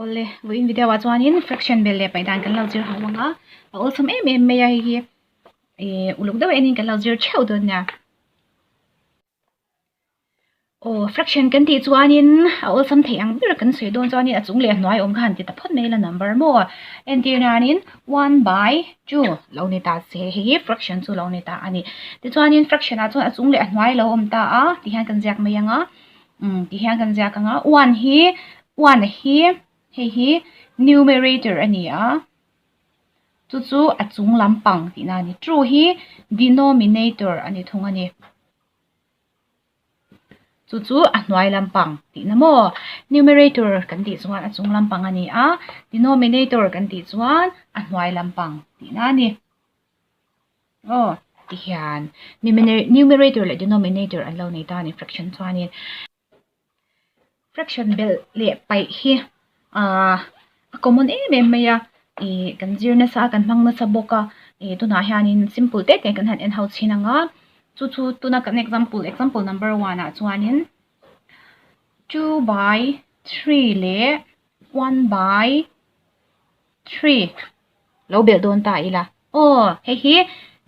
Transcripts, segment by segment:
Awle, vawiin video ah chuanin fraction bel leh paih dan kan lo zir ho ang a, a awlsam em em mai a hei hi ih uluk deuh enin kan lo zir theuh dawn nia. Aw fraction kan tih chuanin a awlsam theih ang ber kan sawi dawn chuanin a chung leh a hnuai awm kha han ti ta phawt mai la number maw entir nanin one by two lo ni ta se hei hi fraction chu lo ni ta a ni. Tichuanin fraction ah chuan a chung leh a hnuai lo awm ta a tihian kan ziak mai ang a. Umm ti hian kan ziak ang a one hi one hi hei hi numerator a ni a chu chu a chung lampang tihna a ni two hi denominator a ni thung a ni chu chu a hnuai lampang tihna maw numerator kan tih chuan a chung lampang a ni a denominator kan tih chuan a hnuai lampang tihna a ni. Aw ti hian numerator leh denominator an lo nei ta a ni fraction chuanin fraction belh leh paih hi ahh a common em em mai a ih kan zir nasa a kan hmang nasa bawk a ih tunah hianin simple te te kan han en ho chhin ang a chu chu tuna kan example example number one ah chuanin two by three leh one by 3 lo belh dawn ta ila. Aw, hei hi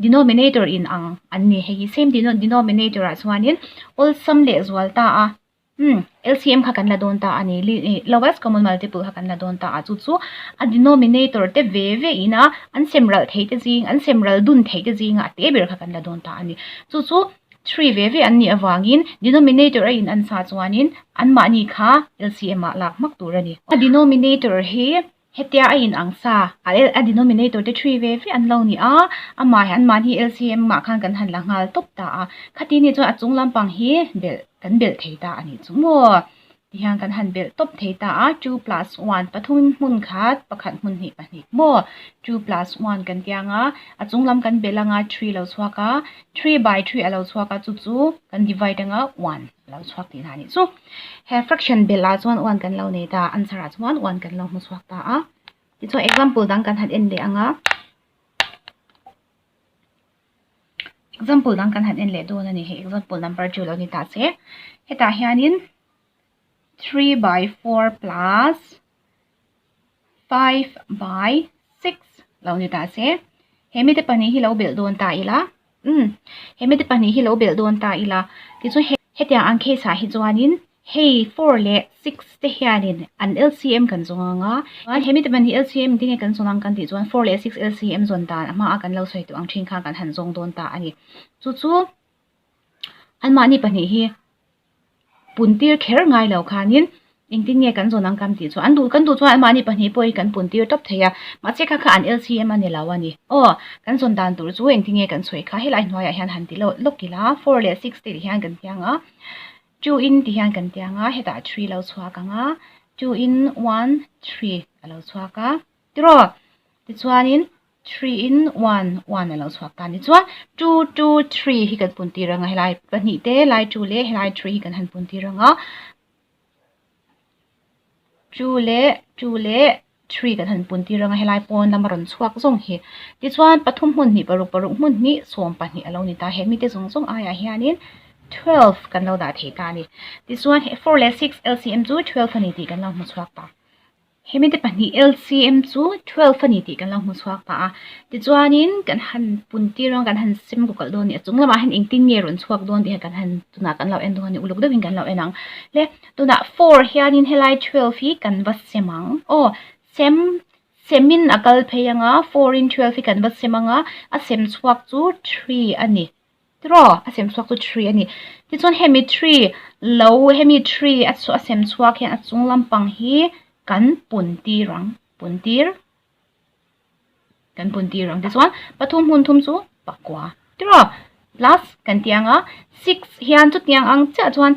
denominator in ang an ni. Hei hi same denominator ah chuanin awlsam leh zual ta a. Umm, LCM kha kan la dawn ta a ni. Lowest common multiple kha kan la dawn ta a. Chu chu a denominator te ve ve ina an sem ral thei te zing, an sem ral dun thei te zinga a te ber kha kan la dawn ta a ni. Chu chu 3 ve ve an nih avangin denominator a in an sa chuanin anmahni kha LCM ah lak hmak tur a ni. A denominator hi Hetia a in ang sa, a a denominator te 3 ve ve an lo ni a, amah hi anmahni LCM ah khan kan han la nghal tawp ta a, khati ni chuan a chung lampang hi belh kan belh thei ta a nih chu maw? Tihian kan han belh tawp thei ta a, two plus one pathum hmun khat pakhat hmun hnih pahnih maw? Two plus one kan ti ang a, a chung lam kan belh anga three a lo chhuak a, three by three a lo chhuak a chu chu kan divide anga one. lo chhuak tih na nih chu he fraction belh ah chuan one kan lo nei ta answer ah chuan one kan lo hmu chhuak ta a tichuan example dang kan han en leh ang a example dang kan han en leh dawn a ni hei example number two lo ni ta se hetah hianin 3 by 4 plus 5 by 6 lo ni ta se he mite pahnih hi lo belh dawn ta ila umm he mite pahnih hi lo belh dawn ta ila tichuan hetiang ang case ah hi chuanin hei 4 leh 6 te hianin an LCM kan zawng ang a chuan he mite pahnih LCM tinge kan zawn ang kan tih chuan 4 leh 6 LCM zawn dan a hmaah kan lo sawi tawh ang thin khan kan han zawng dawn ta a ni chu chu anmahni pahnih hi pun tir kher ngai lo khanin engtin nge kan zawn ang kan tih chu an duh kan duh chuan anmahni pahnih pawh hi kan pun tir tawp thei a mahse kha kha an LCM a ni lo a ni aw kan zawn dan tur chu engtin nge kan chhuih kha helai hnuaiah hian han ti lawk lawk ila four leh six te tih hian kan tiang a two in tih hian kan tiang a hetah three lo chhuak ang a two in one three a lo chhuak a tiraw tichuanin 3 in 1 1 a lo chhuak ta ni chuan 2 2 3 hi kan pun tir anga helai pahnih te lai 2 leh helai 3 hi kan han pun tir anga 2 leh 2 leh 3 kan han pun tir anga helai pawn lama rawn chhuak zawng hi tichuan pathum hmun hnih paruk paruk hmun hnih sawm pahnih a lo ni ta he mite zawng zawng aiah hianin 12 kan lo dah thei ta a ni tichuan 4 leh 6 LCM chu 12 a ni tih kan lo hmu chhuak ta. Hemi te pahnih LCM chu 12 a ni tih kan lo hmu chhuak ta a. Tichuanin kan han pun tir a, kan han sem kawk kalh dawn a ni. A chung lamah hian engtin nge rawn chhuak dawn tih kan han tunah kan lo en dawn a ni. Uluk deuhin kan lo en ang. Le tunah 4 hianin helai 12 hi kan va sem ang. Aw sem semin a kal phei ang a, 4 in 12 hi kan va sem ang a, a sem chhuak chu 3 a ni. Tiraw a sem chhuak chu 3 a ni. Tichuan hemi 3 lo hemi 3 a a sem chhuak hian a chung lampang hi kan pun tir ang pun tir kan pun tir ang tichuan pathum hmun thum chu pakua tiraw plus kan tih ang a 6 hian chutiang ang chiah chuan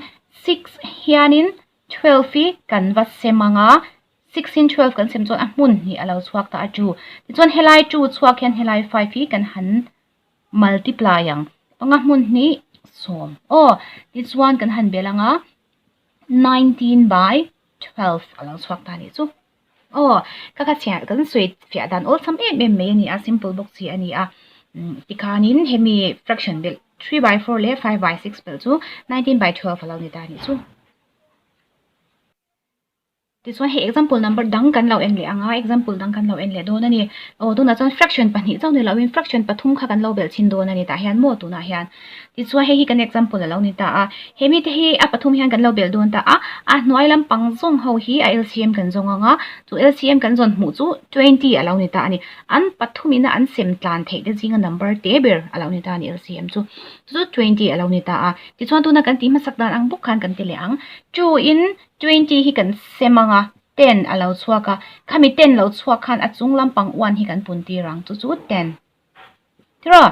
6 hianin 12 hi kan va sem ang a 6 in 12 kan sem chuan a hmun hnih a lo chhuak ta a 2 tichuan helai 2 chhuak hian helai 5 hi kan han multiply ang panga hmun hnih sawm aw tichuan kan han bel ang a 19 by 12 a lo chhuak ta nih chu aw ka kha chhiah kan sawi fiah dan awlsam em em mai a ni a simple bawk chi a ni a tikhanin hemi fraction belh 3 by 4 leh 5 by 6 belh chu 19 by 12 a lo ni ta nih chu. Tichuan hei example number dang kan lo en leh ang a, example dang kan lo en leh dawn a ni. Aw tunah chuan fraction pahnih chauh ni loin fraction pathum kha kan lo belh chhin dawn a ni tah hian maw tunah hian. Tichuan hei hi kan example a lo ni ta a, he mite hi a pathum hian kan lo belh dawn ta a, a hnuai lampang zawng ho hi a LCM kan zawng ang a, chu LCM kan zawn hmuh chu twenty a lo ni ta a ni. An pathum ina an sem tlan theih te zinga number te ber a lo ni ta a ni LCM chu. Chu chu twenty a lo ni ta a. Tichuan tuna kan tih hmasak dan ang bawk khan kan ti leh ang. Two in Twenty hi kan sem ang a, ten a lo chhuak a, khami ten lo chhuak khan a chung lampang one hi kan pun tir ang, chu chu ten. Tiraw?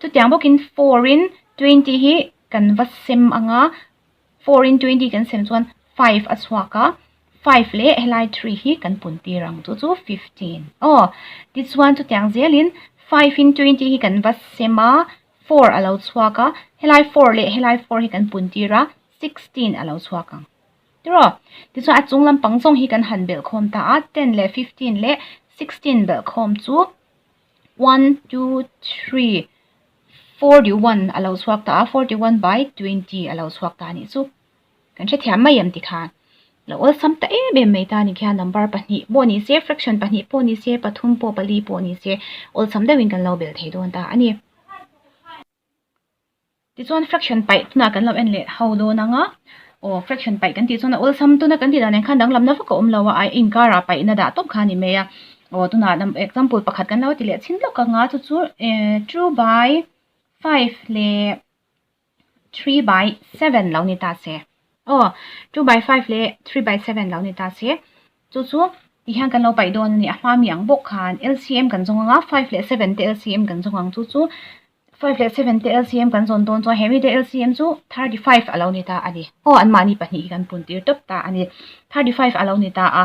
Chutiang bawkin four in twenty hi kan va sem ang a, four in twenty kan sem chuan five a chhuak a, five leh helai three hi kan pun tir ang, chu chu fifteen. Aw, tichuan chutiang zelin five in twenty hi kan va sem a, four a lo chhuak a, helai four leh helai four hi kan pun tir a, 16 a lo chhuak ang. Tiraw? Tichuan a chung lampang zawng hi kan han belh khawm ta a, 10 leh 15 leh 16 belh khawm chu 1, 2, 3, 41 a lo chhuak ta a, 41 by 20 a lo chhuak ta a nih chu. Kan hrethiam mai em tikhan? Lo awlsam ta em em mai ta a ni khian number pahnih pawh ni se, fraction pahnih pawh ni se, pathum pawh pali pawh ni se, awlsam deuhin kan lo belh thei dawn ta a ni. Tichuan fraction paih tunah kan lo en leh ho dawn ang a, aw fraction paih kan tih chuan a awlsam tuna kan tih dan nen khan danglamna vak a awm lo a, a inkarah paihna dah tawp kha a ni mai a, aw tunah example pakhat kan lo ti leh chhin lawk ang a chu chu two by five leh three by seven lo ni ta se, aw two by five leh three by seven lo ni ta se chu chu tihian kan lo paih dawn a ni a hma mi ang bawk khan L_C_M kan zawng ang a five leh seven te L_C_M kan zawng ang chu chu. Five leh seven te LCM kan zawn dawn chuan he mite LCM chu 35 a lo ni ta a ni. Aw anmahni pahnih hi kan pun tir tawp ta a ni. 35 a lo ni ta a.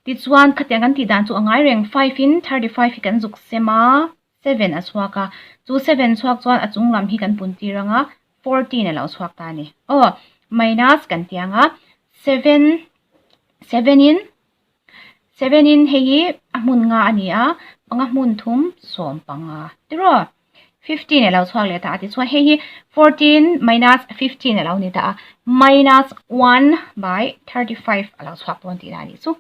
Tichuan khatiang kan tih dan chu a ngai reng five in 35 hi kan zuk sem a, seven a chhuak a. Chu seven chhuak chuan a chung lam hi kan pun tir ang a, 14 a lo chhuak ta a ni. Aw minus kan ti ang a, seven seven in seven in hei hi a hmun nga a ni a, panga hmun thum sawm panga tiraw. 15 a lo chhuak leh ta a tichuan hei hi 14 minus 15 a lo ni ta a minus 1 by 35 a lo chhuak dawn tihna a nih chu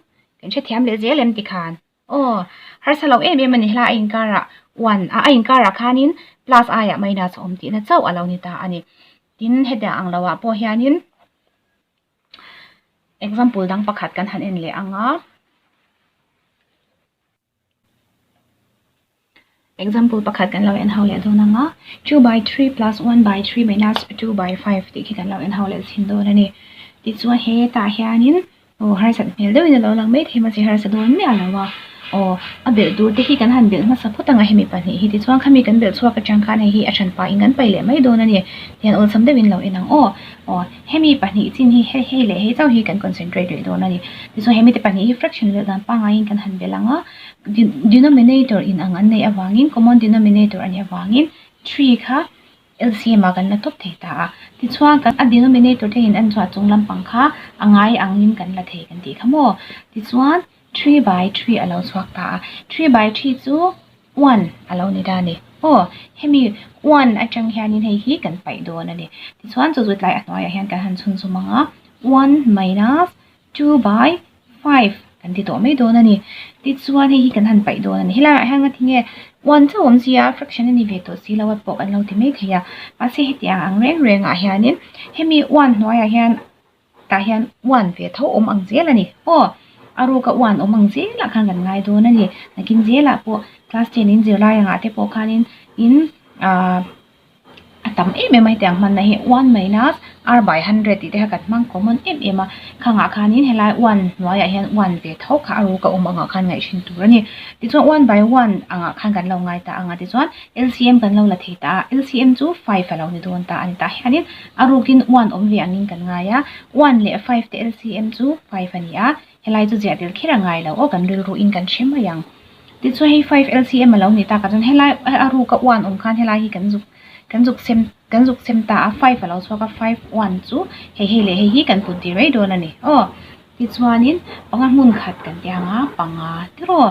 kan hrethiam leh zel em tikhan aw harsa lo em em a ni hla a inkarah 1 a a inkarah khanin plus aiah minus a awm tihna chauh a lo ni ta a ni tin hetiang ang loah pawh hianin example dang pakhat kan han en leh ang a. Example pakhat kan lo en ho leh dawn ang a, two by three plus one by three minus two by five tih khi kan lo en ho leh chhin dawn a ni. Tichuan hetah hianin aw harsat hmel deuhin a lo lang mai thei mahse harsa dawn miah lo a, aw a belh tur te hi kan han belh hmasa phawt ang a hemi pahnih hi tichuan khami kan belh chhuak atang khan hei hi a hran pahin kan paih leh mai dawn a ni. Tihian awlsam deuhin lo en ang aw, aw hemi pahnih chin hi hei hei leh hei chauh hi kan concentrate rih dawn a ni. Tichuan hemi te pahnih hi fraction belh dan pangaiin kan han belh ang a. Denominator in ang an neih avangin common denominator a nih avangin three kha LCM ah kan la tawp thei ta a. Tichuan kan a denominator te in en chuan a chung lampang kha a ngai angin kan la thei kan tih kha maw. Tichuan three by three a lo chhuak ta a. Three by three chu one a lo ni ta a ni. Aw hemi one atang hianin hei hi kan paih dawn a ni. Tichuan chu chu tlai a hnuaiah hian kan han chhunzawm ang a one minus two by five kan ti tawh mai dawn a ni tichuan hei hi kan han paih dawn a ni helaiah hian nga tinge one chauh awm si a fraction a ni ve tawh si lo a pawh kan lo ti mai thei a mahse hetiang ang reng rengah hianin hemi one hnuaiah hian tah hian one ve tho awm ang zel a ni aw a ruka one awm ang zelah khan kan ngai dawn a ni nakin zelah pawh class ten in zirlai angah te pawh khanin in ahh. a tam em em a hetiang hmanna hi one minus r by hundred tih te kha kan hmang common em em a khangah khanin helai one hnuaiah hian one ve tho kha a ruk a awm angah khan ngaih thin tur a ni tichuan one by one angah khan kan lo ngai ta ang a tichuan L_C_M kan lo la thei ta a L_C_M chu five a lo ni dawn ta a ni tah hianin a rukin one awm ve angin kan ngai a one leh five te L_C_M chu five a ni a helai chu ziah tel kher a ngai lo aw kan rilru in kan hre mai ang. Tichuan hei five LCM a lo ni tak ah chuan helai a ruka one awm khan helai hi kan zuk kan zuk sem kan zuk sem ta a five a lo chhuak a five one chu hei hei leh hei hi kan put tir mai dawn a ni aw tichuanin panga hmun khat kan ti ang a panga tiraw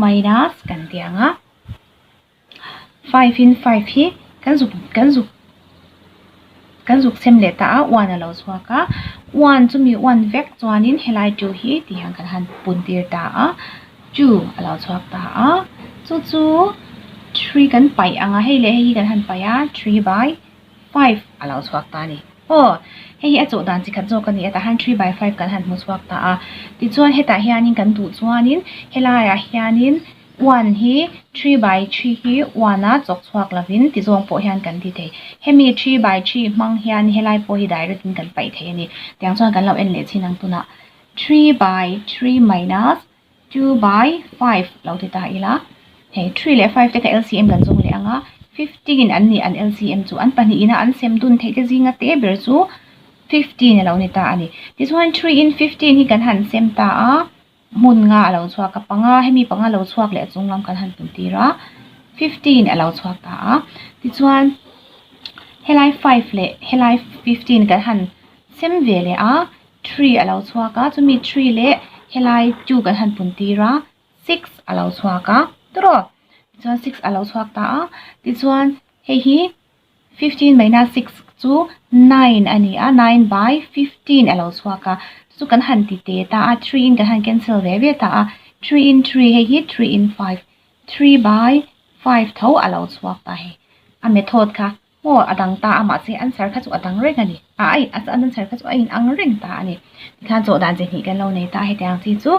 minus kan ti ang a five in five hi kan zuk kan zuk. Kan zuk sem leh ta a, one a lo chhuak a, one chumi one vek chuanin helai two hi ti hian kan han pun tir ta a, two a lo chhuak ta a, chu chu three kan paih ang a, hei leh hei hi kan han paih a, three by five a lo chhuak ta a ni. Aw, hei hi a chawh dan chi khat zawk a ni a, tah hian three by five kan han hmu chhuak ta a, tichuan hetah hianin kan duh chuanin helaiah hianin One hi three by three hi one a chawk chhuak lovin ti zawng pawh hian kan ti thei. Hemi three by three hmang hian helai pawh hi direct in kan paih thei a ni. Tiang chuan kan lo en leh chin ang tunah three by three minus two by five lo ti ta ila. Hei three leh five te kha LCM kan zawng leh ang a, 15 an nih an LCM chu an pahnih ina an sem dun theih te zinga te ber chu 15 a lo ni ta a ni. Tichuan three in 15 hi kan han sem ta a. Hmun nga a lo chhuak a, panga hemi panga lo chhuak leh a chung lam kan han pun tir a, 15 a lo chhuak ta a, tichuan helai 5 leh helai 15 kan han sem ve leh a, 3 a lo chhuak a, chumi 3 leh helai 2 kan han pun tir a, 6 a lo chhuak a, tawrh tichuan 6 a lo chhuak ta a, tichuan hei hi 15 minus 6 chu 9 a ni a, 9 by 15 a lo chhuak a, chu chu kan han ti te ta a, 3 in kan han cancel ve ve ta a, 3 in 3 hei hi 3 in 5, 3 by 5 tho a lo chhuak ta hei, a method kha maw a dang ta a mahse answer kha chu a dang reng a ni, a a an answer kha chu a inang reng ta a ni, tikhan chawh dan chi hnih kan lo nei ta hetiang chi chu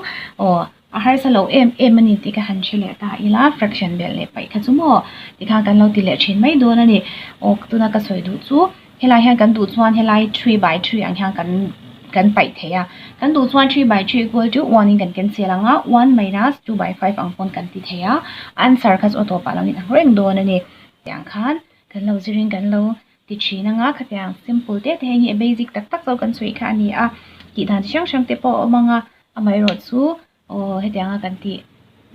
aw. A harsa lo em em a ni tih ka han hre leh ta ila, fraction belh leh paih kha chu maw tikhan kan lo ti leh thin mai dawn a ni. Aw tuna ka sawi duh chu helai hian kan duh chuan helai three by three ang hian kan kan paih thei a, kan duh chuan three by three equal to one in kan cancel ang a, one minus two by five ang pawn kan ti thei a, answer kha chu a tawpah lo in ang reng dawn a ni. Tiang khan kan lo zirin kan lo ti thin anga khatiang simple te te hei hi a basic tak tak zawk kan sawi kha a ni a, tih dan chi hrang hrang te pawh a awm ang a. Amaherawh chu aw hetianga kan tih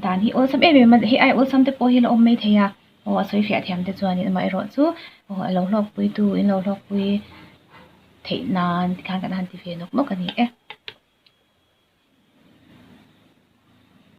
dan hi awlsam em em a hei ai awlsam te pawh hi la awm mai thei a aw a sawi fiah thiam te chuanin amaherawh chu aw a lo hlawkpui tu in lo hlawkpui theih nan tikhan kan han ti ve nawk nawk a ni e.